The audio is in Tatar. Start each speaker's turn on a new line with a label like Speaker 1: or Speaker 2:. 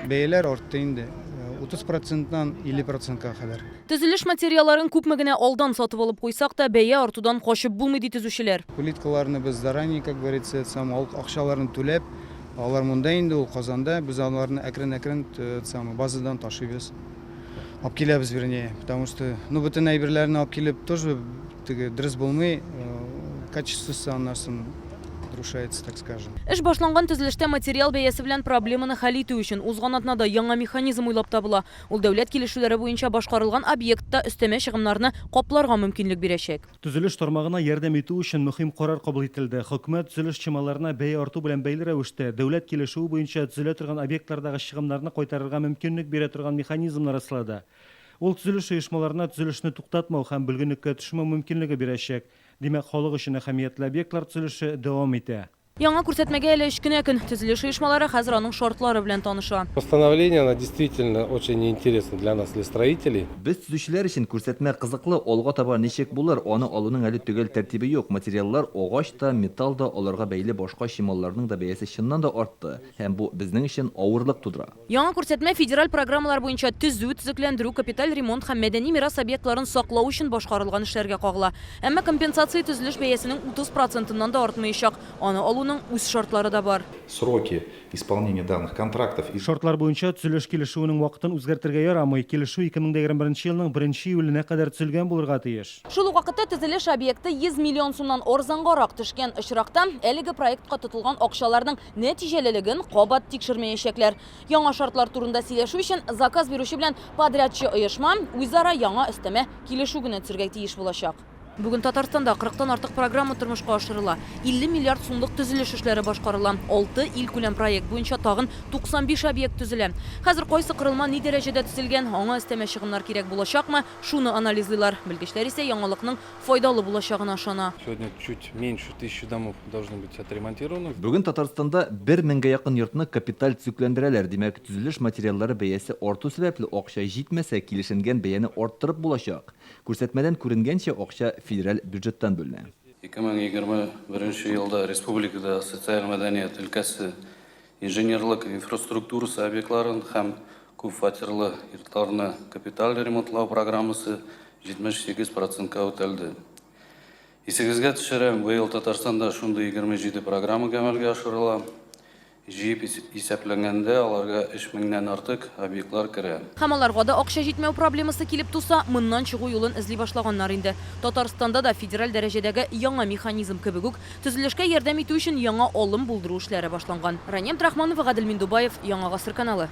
Speaker 1: Бәяләр артты инде, 30 проценттан 50 процентка кадәр.
Speaker 2: Төзелеш материалларын күпме генә алдан сатып алып куйсак та, бәя артудан качып булмый, ди төзүчеләр.
Speaker 1: Плиткаларны без заранее, как говорится, это самое, алып, акчаларын түләп, алар монда инде ул, Казанда, без аларны әкрен-әкрен, это самое, базадан ташыйбыз. Алып киләбез, вернее, потому что, ну, бөтен әйберләрне алып килеп тоже теге дөрес булмый, качествосы аннан соң разрушается, так скажем.
Speaker 2: Эш башланган төзелештә материал бәясе белән проблеманы хәл итү өчен узган атнада яңа механизм уйлап табыла. Ул дәүләт килешүләре буенча башкарылган объектта өстәмә чыгымнарны капларга мөмкинлек бирәчәк.
Speaker 3: Төзелеш тармагына ярдәм итү өчен мөһим карар кабул ителде. Хөкүмәт төзелеш чималларына бәя арту белән бәйле рәвештә, дәүләт килешүе буенча төзелә торган объектлардагы чыгымнарны кайтарырга мөмкинлек бирә торган механизмны раслады. Ул төзелеш оешмаларына төзелешне туктатмау һәм бөлгенлеккә төшмәү мөмкинлеге бирәчәк. Димәк, халык өчен әһәмиятле объектлар төзелеше дәвам итә.
Speaker 2: Яңа күрсәтмәгә әле өч кенә көн. Төзелеш оешмалары хәзер аның шартлары белән таныша.
Speaker 4: Постановление, она действительно очень интересна для нас, для строителей.
Speaker 5: Без төзүчеләр өчен күрсәтмә кызыклы, алга таба ничек булыр, аны алуның әле төгәл тәртибе юк. Материаллар, агач та, металл да, аларга бәйле башка чималларның да бәясе чыннан да артты һәм бу безнең өчен авырлык тудыра.
Speaker 2: Яңа күрсәтмә федераль программалар буенча төзү, төзекләндерү, капиталь ремонт һәм мәдәни мирас объектларын саклау өчен башкарылган эшләргә кагыла. Әмма компенсация төзелеш бәясенең 30 процентыннан да артмаячак. Аны алуның үз шартлары да бар.
Speaker 6: Сроки исполнения данных контрактов и.
Speaker 3: Шартлар буенча, төзелеш килешүенең вакытын үзгәртергә ярамый. Килешү 2021 елның беренче июленә кадәр төзелгән булырга тиеш.
Speaker 2: Шул ук вакытта төзелеш объекты 100 миллион сумнан арзангарак төшкән очракта, әлеге проектка тотылган акчаларның нәтиҗәлелеген кабат тикшермәячәкләр. Яңа шартлар турында сөйләшү өчен заказ бирүче белән подрядчы оешма үзара яңа өстәмә килешү генә төзергә тиеш булачак. Бүген Татарстанда кырыктан артык программа тормышка ашырыла. 50 миллиард сумлык төзелеш эшләре башкарыла. Алты илкүләм проект буенча тагын 95 объект төзелә. Хәзер кайсы корылма ни дәрәҗәдә төзелгән, аңа өстәмә чыгымнар кирәк булачакмы, шуны анализлыйлар. Белгечләр исә яңалыкның файдалы булачагына ышана.
Speaker 4: Сегодня чуть меньше тысячи домов должны быть отремонтированы.
Speaker 5: Бүген Татарстанда бер меңгә якын йортны капиталь төзекләндерәләр. Димәк, төзелеш материаллары бәясе арту сәбәпле, акча җитмәсә, килешенгән бәяне арттырып булачак. Күрсәтмәдән күренгәнчә, акча федераль бюджеттан бүленә.
Speaker 7: 2021 елда республикада социаль мәдәният өлкәсе инженерлык инфраструктурасы объектларын һәм күп фатирлы йортларны капиталь ремонтлау программасы 78 процентка үтәлде. Исегезгә төшерәм, быел Татарстанда шундый 27 программа гамәлгә ашырыла. Җыеп исәпләнгәндә, аларга өч меңнән артык объектлар керә.
Speaker 2: Һәм аларга да акча җитмәү проблемасы килеп туса, моннан чыгу юлын эзли башлаганнар инде. Татарстанда да федераль дәрәҗәдәге яңа механизм кебек үк, Төзелешкә ярдәм итү өчен яңа алым булдыру эшләре башланган. Рания Абдрахманова, Гадел Миндубаев, Яңа Гасыр каналы.